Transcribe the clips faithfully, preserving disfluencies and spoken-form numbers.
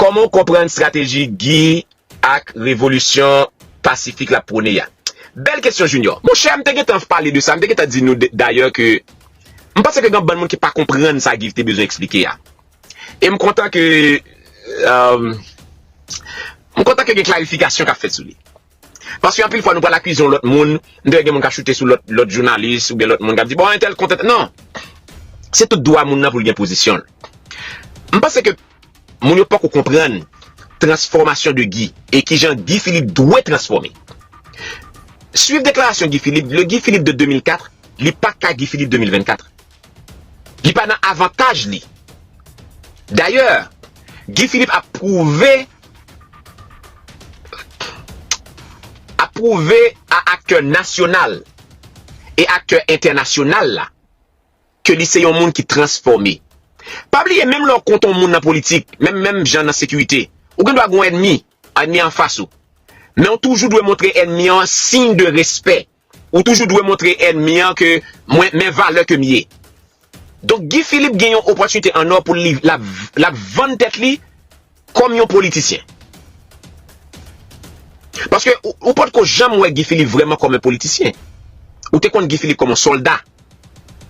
Kòman w konprann estrateji Guy ak revolisyon pasifik l ap pwone a? Bèl kesyon, Junior. Monchè, m te gentan pale de sa, m te gentan di nou de- dayè ke m panse ke gen bann moun ki pa konprann sa Guy te bezwen eksplike a. E m kontan ke, euh, m kontan ke gen klarifikasyon k ap fèt sou li. Paske anpil fwa nou pral akize yon lòt moun, m te wè gen moun k ap choute sou lòt, lòt jounalis oubyen lòt moun k ap di, bon, entèl kontan. Non. Se tout dwa moun nan pou l gen pozisyon l. M panse ke moun yo poko konprann transfòmasyon de Guy e kijan Guy Philippe dwe transfòme. Swiv deklarasyon Guy Philippe, le Guy Philippe de de mil kat, li pa ka Guy Philippe de mil vennkat. Li pa nan avantaj li. Dayè, Guy Philippe ap pwouve, ap pwouve a aktè nasyonal e aktè entènasyonal la ke li se yon moun ki transfòme. Pa bliye, menm lè w kont yon moun nan politik, menm, menm jan nan sekirite, ou gen dwa gen yon ènmi, ènmi an fas ou. Men w toujou dwe montre ènmi an siy de respè. Ou toujou dwe montre ènmi an ke mwen, men valè ke m ye. Donk, Guy Philippe gen yon opòtinite an nò pou li, l ap, l ap vann tèt li kòm yon politisyen. Paske ou, ou potko janm wè Guy Philippe vrèman kòm yon politisyen. Ou te konn Guy Philippe kòm yon sòlda.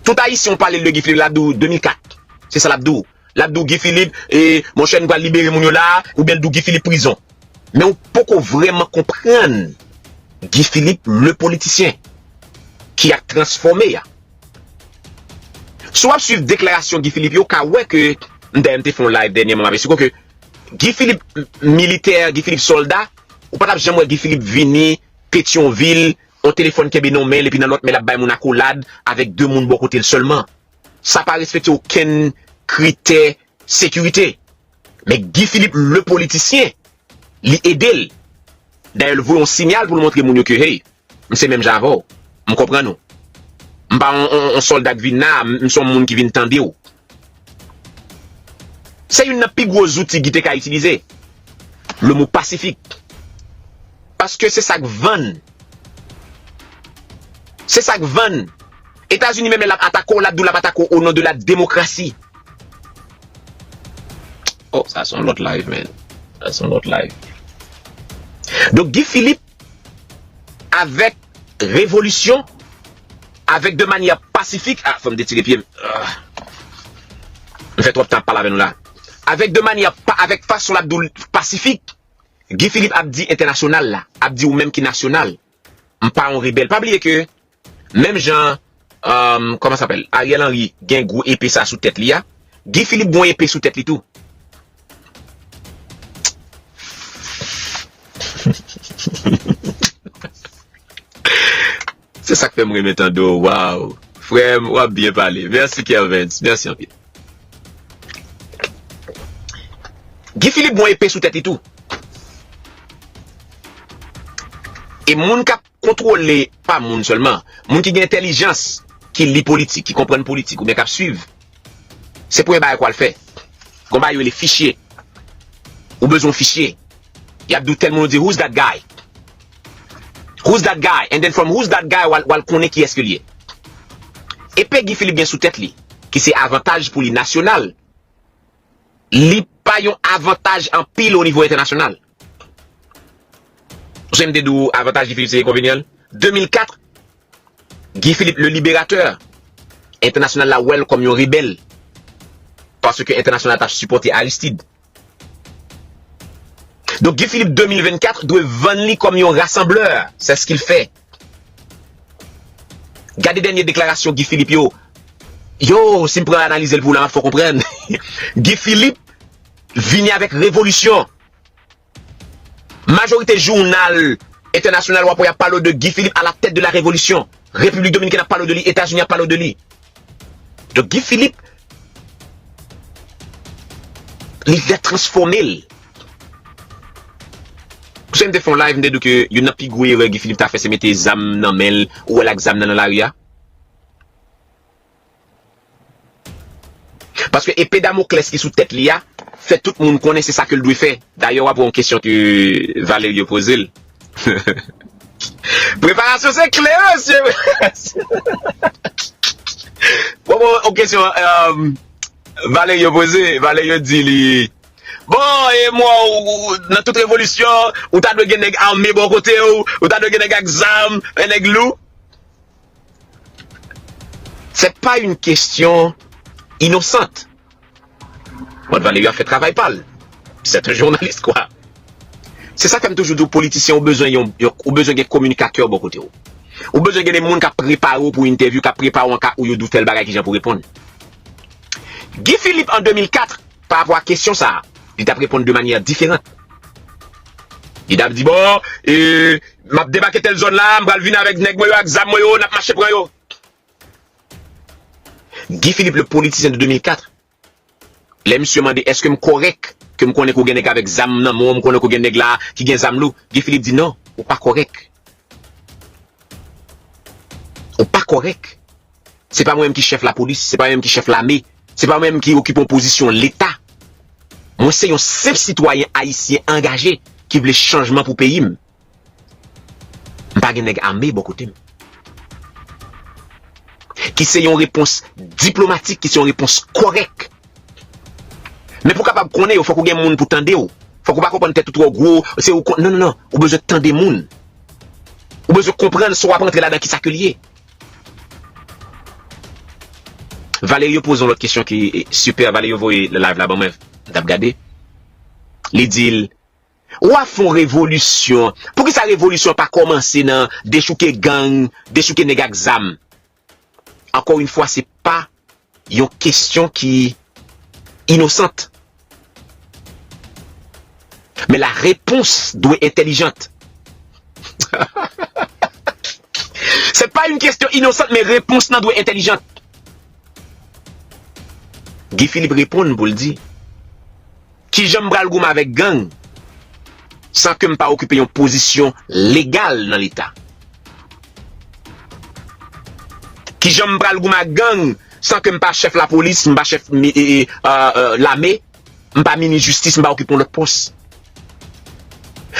Tout Ayisyen w pale l de Guy Philippe, l ap di w de mil kat. Se sa l ap di w. L ap di w Guy Philippe, e, monchè, nou pral libere moun yo la, oubyen l di w Guy Philippe prizon. Men ou poko vrèman konprann Guy Philippe, le politisyen, ki ap transfòme a. Si w ap swiv deklarasyon Guy Philippe yo, w ka wè ke, dayè m te fè yon live dènyèman, m ap esplike w ke Guy Philippe militè, Guy Philippe sòlda, ou pa t ap janm wè Guy Philippe vini Petyonvil, yon telefòn kenbe nan yon men l, epi nan lòt men l ap bay moun akolad avèk de moun bò kote l sèlman. Sa pa respekte okenn kritè sekirite. Men Guy Philippe, le politisyen, li ede l. Dayè, l voye yon sinyal pou l montre moun yo ke, hey, m se menm jan avè w. M konprann ou. M pa yon, yon, yon sòlda k vin la, m, m se yon moun ki vin tande w. Se youn nan pi gwo zouti Guy te ka itilize. Le mo pasifik. Paske se sa k vann. Se sa k vann. Etazini menm lè l ap atake w, l ap di w l ap atake w au nom de la démocratie. Oh, sa se yon lòt live, man. Sa se yon lòt live. Donk, Guy Philippe, avèk revolisyon, avèk de manyè pasifik, ah, fò m detire pye m. Ah. M fè twòp tan ap pale avè nou la. Avèk de manyè pa, avèk fason l ap di w pasifik, Guy Philippe ap di entènasyonal la, ap di ou menm ki nasyonal. M pa yon rebèl. Pa bliye ke, menm jan, um, kòman sa apèl, Ariel Henry gen gwo epe sa sou tèt li a, Guy Philippe gen yon epe sou tèt li tou. Se sa k fè m renmen tande w. Waw. Frè m, w ap byen pale. Mèsi, Kervens. Mèsi anpil. Guy Philippe gen yon epe sou tèt li tou. E moun k ap kontwole, pa moun sèlman, moun ki gen entèlijans, ki li politik, ki konprann politik, oubyen k ap swiv, se premye bagay k w al fè. Gon bagay yo rele fichye. Ou bezwen yon fichye. Y ap di w tèl moun, ou di, who's that guy? Who's that guy? And then from who's that guy, w al, w al konnen kiyès ke l ye. Epe Guy Philippe gen sou tèt li, ki se avantaj pou li nasyonal, li pa yon avantaj anpil o nivo entènasyonal. Ou sonje m te di w avantaj Guy Philippe se enkonvenyans l? De mil kat, Guy Philippe, le libérateur, entènasyonal la wè l kòm yon rebèl. Paske entènasyonal t ap sipòte Aristide. Donk, Guy Philippe de mil vennkat dwe vann li kòm yon rasanblè. C'est ce qu'il fait. Gade dènye deklarasyon Guy Philippe yo. Yo, si m pran analize l pou w la, m ap fè w konprann. Guy Philippe vini avèk revolisyon. Majorite jounal entènasyonal w ap wè y ap pale w de Guy Philippe à la tête de la révolution. Repiblik Dominikèn ap pale w de li, Etazini ap pale w de li. Donk Guy Philippe, li vle transfòme l. Ou sonje m te fè yon live, m te di w ke youn nan pi gwo erè Guy Philippe ta fè, se mete zam nan men l, ou wè l ak zam nan nan lari a. Paske epe Damoklès ki sou tèt li a, fè tout moun konnen se sa ke l dwe fè. Dayè, w ap wè yon kesyon ke Valerio poze l. Preparasyon se kle, mesye. Bon, bon, yon kesyon, euh, Valerio poze, Valerio di li, Bon, e mwen, ou, ou, nan tout revolisyon, ou ta dwe gen nèg ame bò kote w, ou ta dwe gen nèg ak zam, e nèg lou. C'est pas une question innocente. Mòd Valerio a fè travay pa l. C'est un journaliste, quoi. Se sa k fè m toujou di w, politisyen, ou bezwen yon, yon, ou bezwen gen kominikatè bò kote w. Ou bezwen gen de moun k ap prepare w pou entèvyou, k ap prepare w an ka ou yo di w tèl bagay, kijan pou reponn. Guy Philippe, an de mil kat, pa rapò a kesyon sa a, li t ap reponn de manyè diferan. Li t ap di, bon, e, m ap debake tèl zòn la, m pral vin avèk nèg mwen yo, ak zam mwen yo, n ap mache pran yo. Guy Philippe, le politisyen de de mil kat, lè misye mande, èske m kòrèk ke m konnen ke w gen nèg avèk zam nan men w, m konnen ke w gen nèg la ki gen zam lou? Guy Philippe di, non, ou pa kòrèk. Ou pa kòrèk. Se pa mwen menm ki chèf lapolis, se pa mwen menm ki chèf lame, se pa mwen menm ki okipe yon pozisyon leta. Mwen se yon senp sitwayen ayisyen angaje ki vle chanjman pou peyi m. M pa gen nèg ame bò kote m. Ki se yon repons diplomatik, ki se yon repons kòrèk. Men pou w kapab konnen yo, fòk ou gen moun pou tande w. Fòk ou pa konprann tèt ou twò gwo, se ou kon, non, non, non, ou bezwen tande moun. Ou bezwen konprann sa w ap rantre ladan kisa ke l ye. Valerio poze yon lòt kesyon ki, e, sipè. Valerio voye live la ban mwen, m t ap gade. Li di l, w ap fè yon revolisyon. Poukisa revolisyon pa kòmanse nan dechouke gang, dechouke nèg ak zam? Encore une fois, se pa yon kesyon ki inosant. Men la réponse doit être intelligente. C'est pas une question innocente, men repons nan dwe entèlijan. Guy Philippe reponn pou l di, kijan m pral goumen avèk gang san ke m pa okipe yon pozisyon legal nan Leta? Kijan m pral goumen ak gang san ke m pa chèf lapolis, m pa chèf mi- e- e- a- a- lame, m pa minis jistis, m pa okipe yon lòt pòs?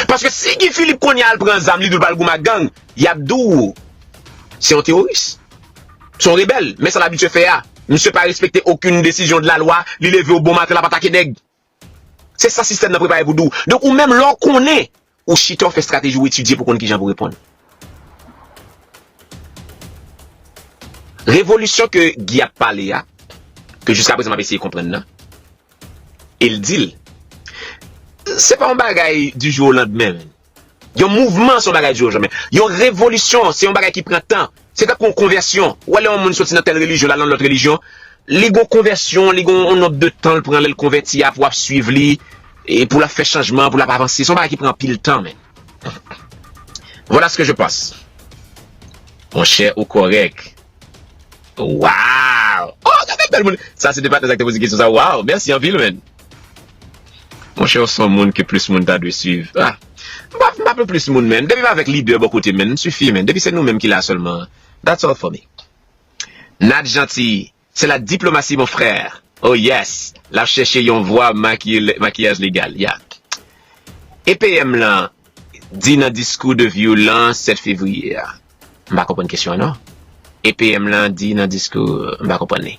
Paske si Guy Philippe kounye a al pran zam li di l pral goumen ak gang, y ap di w se yon teworis, se yon rebèl. Men sa l abitye fè a. Misye pa respekte okenn desizyon de la lwa, li leve o bon maten l ap atake nèg. Se sa sistèm nan prepare pou di w. Donk ou menm lè w konnen, ou chita w fè estrateji, ou etidye pou konn kijan pou reponn. Revolisyon ke Guy ap pale a, ke jiskaprezan m ap eseye konprann nan, e l di l, se pa yon bagay du jour au lendemain, men. Yon mouvman se yon bagay du jour au lendemain. Yon revolisyon se yon bagay ki pran tan. Se tankou yon konvèsyon. Ou wè lè yon moun soti nan tèl relijyon, l al nan lòt relijyon, li gon konvèsyon, li gon yon nonb de tan l pran lè l konvèti a pou w ap swiv li, e pou l ap fè chanjman, pou l ap avanse. Se yon bagay ki pran anpil tan, men. Voilà ce que je pense. Monchè, ou kòrèk. Wow! Oh, gade bèl moun. Sa se de patnè sa ki te poze kesyon sa. Wow, mèsi anpil, men. Monchè, ou se yon moun ke plis moun ta dwe swiv. Ah, m pa, m pa vle plis moun, men. Depi m avèk lidè bò kote, men, m sifi, men. Depi se nou menm ki la sèlman. That's all for me. Nad Gentil, c'est la diplomatie, mon frère. Oh yes, l ap chèche yon vwa makiye- makiyaj legal. Ya. E P M lan di nan diskou de vyolans sèt fevriye a. M pa konprann kesyon an, non. E P M lan di nan diskou, m pa konprann li.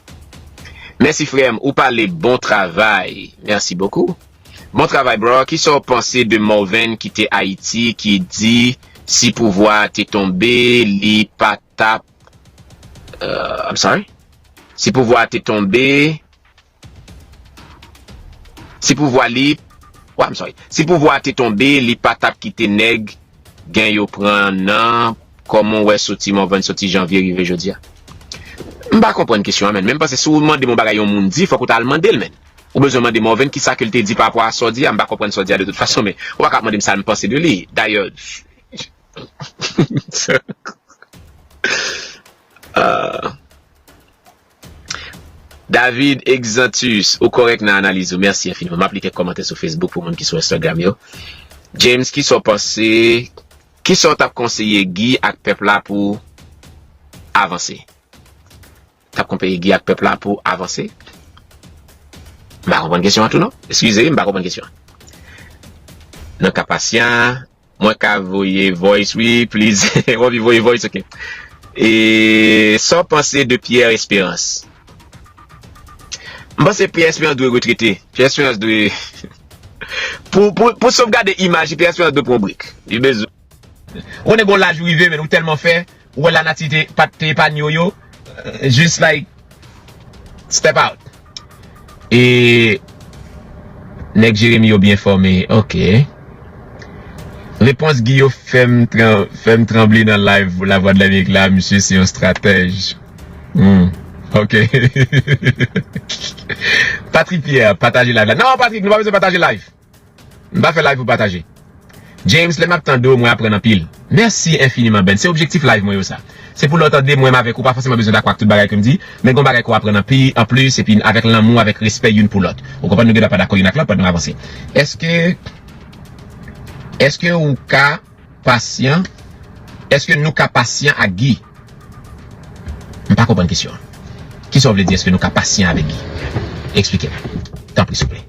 Mèsi, frè m, ou pale, bon travay. Merci beaucoup. Bon travay, bro. Kisa w panse de Morvan ki te Ayiti, ki di si pouvwa a te tonbe, li pa t ap, euh, I'm sorry? Si pouvwa a te tonbe, si pouvwa li, oh, I'm sorry. Si pouvwa a te tonbe, li pa t ap kite nèg gen yo pran nan, kòman w wè soti Morvan soti janvye rive jodi a? M pa konprann kesyon an, men. Men m panse si w mande m yon bagay yon moun di, fòk ou ta al mande l, men. Ou bezwen mande Morvan kisa ke l te di pa rapò a sa w di a, m pa konprann sa w di a de tout fason, men ou pa ka ap mande m sa m panse de li. Dayè, Ah. David Exantus, ou kòrèk nan analiz ou. Mèsi enfiniman. M ap li kèk kòmantè sou Facebook pou moun ki sou Instagram yo. James, kisa w panse, kisa w t ap konseye Guy ak pèp la pou avanse? T ap konpeye Guy ak pèp la pou avanse? M pa konprann kesyon an tou, non. Eskize, m pa konprann kesyon an. Nan ka pasyan, mwen ka voye voice, wi, please. W anvi voye voice, ok. E sa w panse de Pierre Espérance? M panse Pierre Espérance dwe retrete. Pierre Espérance dwe Pou, pou, pou sovgade imaj li, Pierre Espérance dwe pran yon break. Li bezwen. Ou konnen gen yon laj ou rive, men ou tèlman fè, ou wè lanati te, pa t, te epanye w yo, euh, just like, step out. E nèg Jeremi yo byen fòme, ok. Repons Guy yo fè m tran-, fè m tranble nan live Lavwadlamerik la, misye se yon stratèj. Hmm, ok. Patrick Pierre, pataje live la. Non, Patrick, nou pa bezwen pataje live. M pa fè live pou pataje. James, lè m ap tande w, mwen aprann anpil. Mèsi enfiniman, Ben. Se objektif live mwen yo sa. Se pou lè w tande mwen, m avèk ou, pa fòseman bezwen dakò ak tout bagay ke m di, men gon bagay ke w aprann anpi-, anplis, epi avèk lanmou, avèk respè youn pou lòt. Ou konprann, nou gen dwa pa dakò youn ak lòt pandan n avanse. Èske, èske ou ka pasyan, èske nou ka pasyan ak Guy? M pa konprann kesyon an. Kisa w vle di, èske nou ka pasyan avèk Guy? Eksplike m. Tanpri, souple.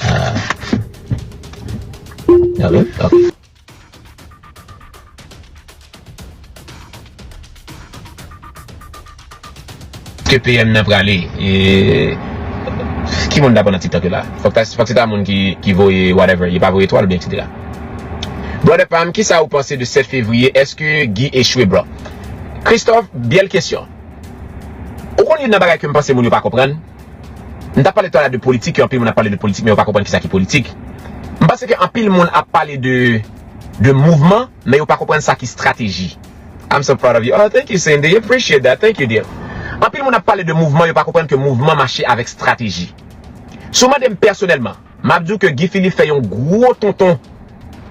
Ah. Ah wi? Ok. Ke P M nan prale? E, ki moun t ap nan TikTok yo la? Fòk ta, fòk se ta moun ki, ki voye whatever, li pa voye etwal oubyen et cetera. Brother Pam, kisa ou panse de sèt fevriye? Èske Guy echwe, bro? Christophe, bèl kesyon. Ou konn youn nan bagay ke m panse moun yo pa konprann? M t ap pale talè de politik, ke anpil moun ap pale de politik, men yo pa konprann kisa ki politik. M panse ke anpil moun ap pale de, de mouvman, men yo pa konprann sa ki estrateji. I'm so proud of you. Oh, thank you, Cindy. Appreciate that. Thank you, dear. Anpil moun ap pale de mouvman, yo pa konprann ke mouvman mache avèk estrateji. Si w mande m pèsonèlman, m ap di w ke Guy Philippe fè yon gwo tonton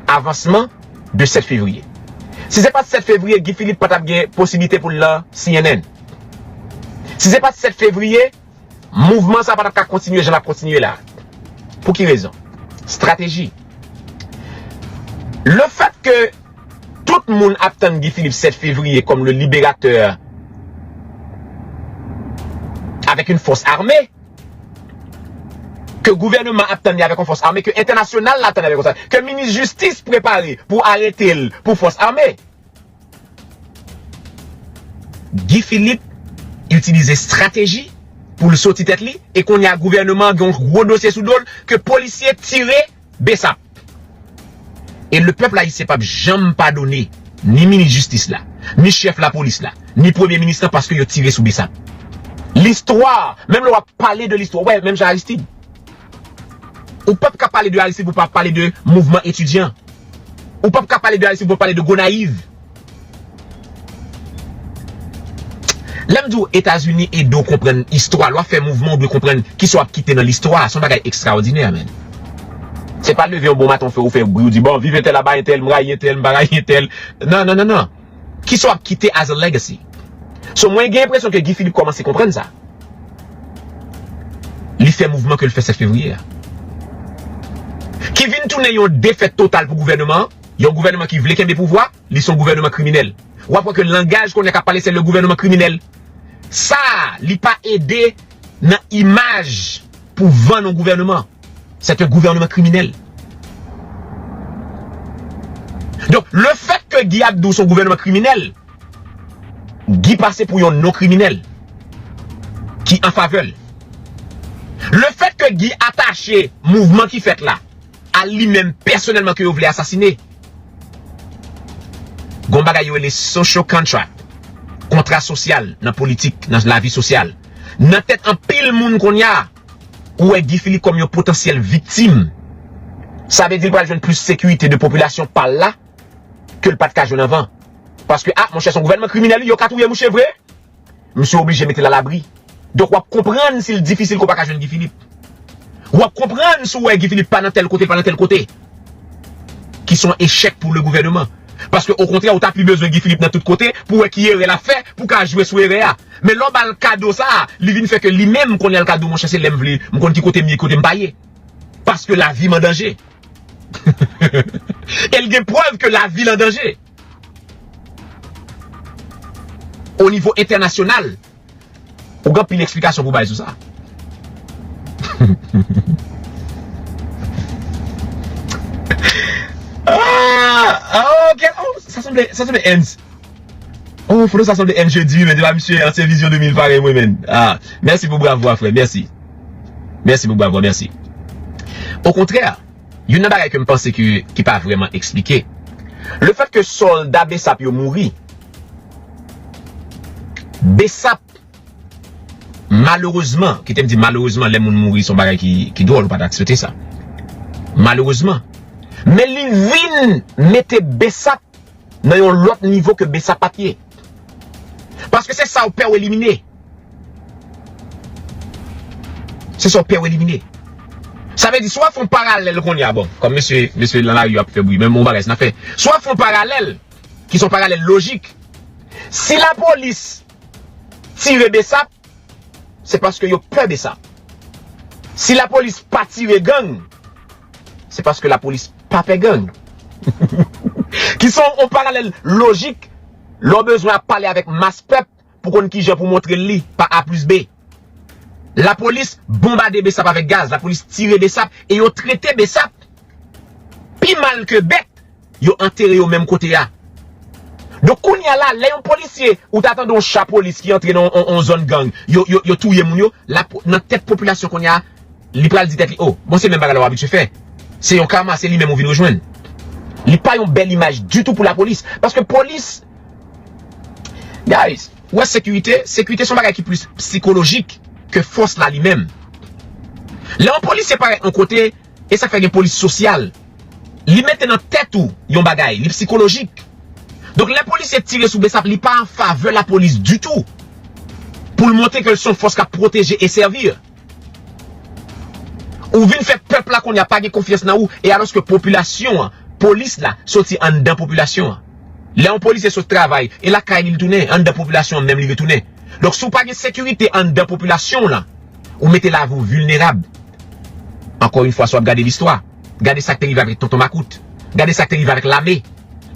avansman de sèt fevriye. Si se pa t sèt fevriye, Guy Philippe pa t ap gen posiblite pou l nan C N N. Si se pa t sèt fevriye, mouvman sa pa t ap ka kontinye jan l ap kontinye la. Pou ki rezon? Estrateji. Le fèt ke tout moun ap tann Guy Philippe sèt fevriye kòm le libérateur avec une force armée, ke gouvènman ap tann li avèk yon fòs ame, ke entènasyonal la tann avèk yon sa, ke minis jistis prepare pou arete l pou fòs ame. Guy Philippe itilize estrateji pou l soti tèt li, e kounye a gouvènman an gen yon gwo dosye sou do l, ke polisye tire Bsap. E le pèp ayisyen p ap janm padone ni minis jistis la, ni chèf lapolis la, ni premye minis lan paske yo tire sou Bsap. Listwa, menm lè w ap pale de listwa, w wè, menm jan Aristide. Ou p ap ka pale de Aristide pou w pa pale de mouvman etidyan. Ou p ap ka pale de Aristide pou w pa pale de Gonayiv. Lè m di w Etazini ede w konprann istwa, lè w ap fè mouvman, ou dwe konprann kisa w ap kite nan listwa. Se yon bagay ekstraòdinè, man. Se pa leve yon bon maten, ou fè, ou fè bri, ou di, "Bon, viv entèl, aba entèl, m rayi entèl, m pa rayi entèl." Non, non, non, non. Kisa w ap kite as a legacy? So, mwen gen enpresyon ke Guy Philippe kòmanse konprann sa. Li fè mouvman ke l fè sèt fevriye a. Ki vin tounen yon defèt total pou gouvènman an, yon gouvènman ki vle kenbe pouvwa, li se yon gouvènman kriminèl. W ap wè ke langaj kounye a k ap pale, se le gouvènman kriminèl. Sa, li pa ede nan imaj pou vann yon gouvènman. C'est un gouvernement criminel. Donk, le fèt ke Guy ap di w se yon gouvènman kriminèl, Guy pase pou yon non-kriminèl ki an favè l. Le fèt ke Guy atache mouvman ki fèt la a li menm pèsonèlman ke yo vle asasine. Gon bagay yo rele social contract, kontra sosyal nan politik, nan lavi sosyal. Nan tèt anpil moun kounye a, ou wè Guy Philippe kòm yon potansyèl viktim. Sa vle di l pral jwenn plis sekirite de popilasyon pa l la ke l pa t ka jwenn anvan. Paske, a, monchè, se yon gouvènman kriminèl, wi, yo ka touye mouche vre. Misye oblije mete l alabri. Donk, w ap konprann si l difisil ke w pa ka jwenn Guy Philippe. W ap konprann si w wè Guy Philippe pa nan tèl kote, l pa nan tèl kote. Ki se yon echèk pou le gouvènman. Paske, okontrè, ou ta pi bezwen Guy Philippe nan tout kote pou wè ki erè l ap fè, pou ka jwe sou erè a. Men lè w ba l kado sa a, li vin fè ke li menm, kounye a l ka di w, monchè, se lè m vle, m konn ki kote m ye, ki kote m pa ye. Paske lavi m an danje. E l gen prèv ke lavi l an danje. O nivo entènasyonal, ou gen anpil eksplikasyon pou bay sou sa. Ah, ah, ok. Oh, sa sanble, sa sanble Ernst. Oh, foto sa sanble Ernst Jeudi, men depi misye ansyen Vizyon de mil parèy mwen, men. Ah, mèsi pou bravo a, frè, mèsi. Mèsi pou bravo a, mèsi. Okontrè, Youn nan bagay ke m panse ki, ki pa vrèman eksplike. Le fèt ke sòlda BSAP yo mouri, BSAP, malerezman, kite m di malerezman, lè moun mouri, se yon bagay ki, ki dwòl, ou pa ta swete sa. Malerezman. Men li vin mete BSAP nan yon lòt nivo ke BSAP pa t ye. Paske se sa w pè w elimine. Se sa w pè w elimine. Sa vle di, si w ap fè yon paralèl kounye a, bon, kòm mesye, mesye nan lari yo ap fè bri, men yon bagay, se n ap fè. Si w ap fè yon paralèl, ki se yon paralèl lojik, si lapolis tire BSAP, se paske yo pè BSAP. Si lapolis pa tire gang, se paske lapolis pa pè gang. Ki se yon paralèl lojik, lè w bezwen ap pale avèk mas pèp pou konn kijan pou montre l li pa A plis B. Lapolis bonbade BSAP avèk gaz, lapolis tire BSAP e yo trete BSAP pi mal ke bèt, yo antere yo menm kote a. Donk, kounye a la, lè yon polisye, ou ta tande yon cha polis ki antre nan yon, yon, yon zòn gang, yo, yo, yo touye moun yo, la, nan tèt popilasyon kounye a, li pral di tèt li, "Oh, bon, se menm bagay la w abitye fè. Se yon kama, se li menm ou vin rejwenn." Li pa yon bèl imaj ditou pou lapolis. Paske polis, guys, ou wè sekirite, sekirite se yon bagay ki plis sikolojik ke fòs la li menm. Lè yon polisye parèt yon kote, e sa k fè gen polis sosyal. Li mete nan tèt ou yon bagay, li sikolojik. Donk, lè polisye tire sou BSAP, li pa an favè lapolis ditou. Pou l montre ke l se yon fòs k ap pwoteje e sèvi. Ou vin fè pèp la kounye a pa gen konfyans nan ou, e alòske popilasyon an, polis la, soti anndan popilasyon an. Lè yon polisye sot travay, e lakay li l tounen, anndan popilasyon an menm li retounen. Donk, si w pa gen sekirite anndan popilasyon w lan, ou mete lavi w vilnerab. Ankò yon fwa, si w ap gade listwa, gade sa k te rive avèk Tonton Makout. Gade sa k te rive avèk lame.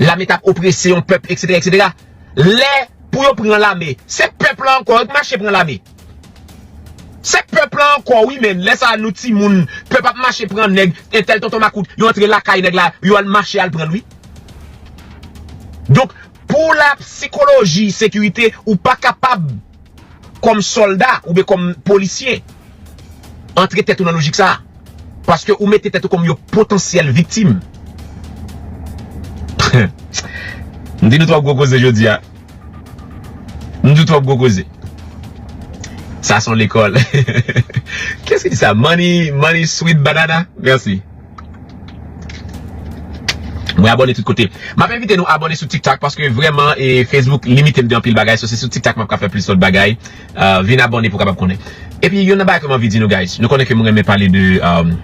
Lame t ap oprese yon pèp, etsetera, etsetera. Lè pou yo pran lame, se pèp la ankò, yo k mache pran lame. Se pèp la ankò, wi, men. Lè sa a, nou timoun, pèp ap mache pran nèg, entèl Tonton Makout, yo antre lakay nèg la, yo al mache al pran l, wi. Donk, pou la sikoloji, sekirite, ou pa kapab, kòm sòlda oubyen kòm polisye, antre tèt ou nan lojik sa a. Paske ou mete tèt ou kòm yon potansyèl viktim. M di nou twòp gwo koze jodi a. M di nou twòp gwo koze. Sa se yon lekòl. Kiyès ki di sa? Money, money sweet banana? Mèsi. Mwen abòne tout kote. M ap envite nou abòne sou TikTok paske vrèman, e, Facebook limite m de anpil bagay. So, se sou TikTok m ap ka fè plis lòt bagay. Uh, vin abòne pou w kapab konnen. Epi, youn nan bagay ke m anvi di nou, guys, nou konnen ke mwen renmen pale de, um,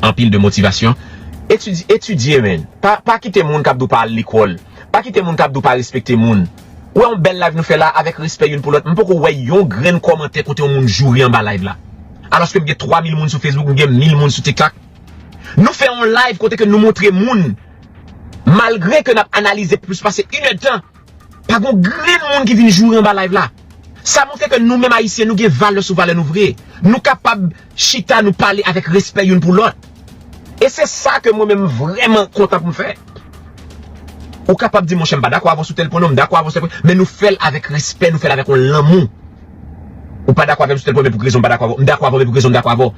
anpil de motivasyon. Etidye, etidye, men. Pa, pa kite moun k ap di w pa al lekòl. Pa kite moun k ap di w pa respekte moun. Ou wè yon bèl live nou fè la avèk respè youn pou lòt. M poko wè yon grenn kòmantè kote yon moun joure anba live la. Alòske m gen twa mil moun sou Facebook, m gen mil moun sou TikTok. Nou fè yon live kote ke nou montre moun, malgre ke n ap analize plis pase inèdtan, pa gon grenn moun ki vin joure anba live la. Sa montre ke nou menm Ayisyen, nou gen valè sou valè nou vre. Nou kapab chita, nou pale avèk respè youn pou lòt. E se sa ke mwen menm vrèman kontan pou m fè. Ou kapab di, "Monchè, m pa dakò avè w sou tèl pwen, non, m dakò avè w sou tèl pwen," men nou fè l avèk respè, nou fè l avèk yon lanmou. Ou pa dakò avè m sou tèl pwen, men pou ki rezon m pa dakò avè w? M dakò avè w, men pou ki rezon m dakò avè w?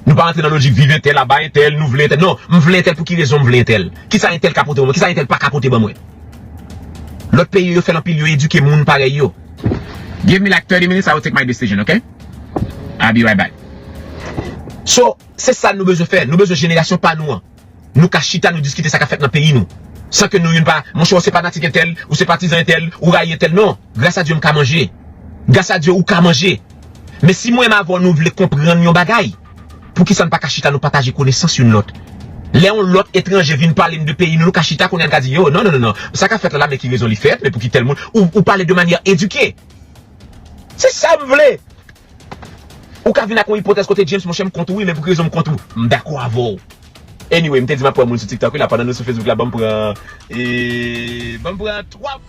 Nou pa rantre nan lojik viv entèl, aba entèl, nou vle entèl. Non, m vle entèl pou ki rezon m vle entèl? Kisa entèl ka pote ban mwen? Kisa entèl pa ka pote ban mwen? Lòt peyi yo fè l anpil, yo edike moun parèy yo. Give me like thirty minutes, I will take my decision, okay? I'll be right back. So, se sa nou bezwen fè. Nou bezwen jenerasyon pa nou an. Nou ka chita, nou diskite sa k ap fèt nan peyi nou. San ke nou youn pa, monchè, ou se fanatik entèl, ou se patizan entèl, ou rayi entèl. Non. Gras a Dye, m ka manje. Gras a Dye, ou ka manje. Men si mwen menm avè w, nou vle konprann yon bagay, poukisa n pa ka chita, nou pataje konesans youn lòt? Lè yon lòt etranje vin pale n de peyi nou, nou ka chita kounye a, n ka di, "Yo, non, non, non, non. Sa k ap fèt la, la, men ki rezon li fèt, men pou ki tèl moun." Ou, ou pale de manyè edike. Se sa m vle. Ou ka vin ak yon ipotèz kote James, monchè, m kont ou, wi, men pou ki rezon m kont ou? M dakò avè w. Anyway, m te di m ap pran moun sou TikTok, wi, la, pandan nou sou Facebook la, ban m pran, e, ban m pran twa.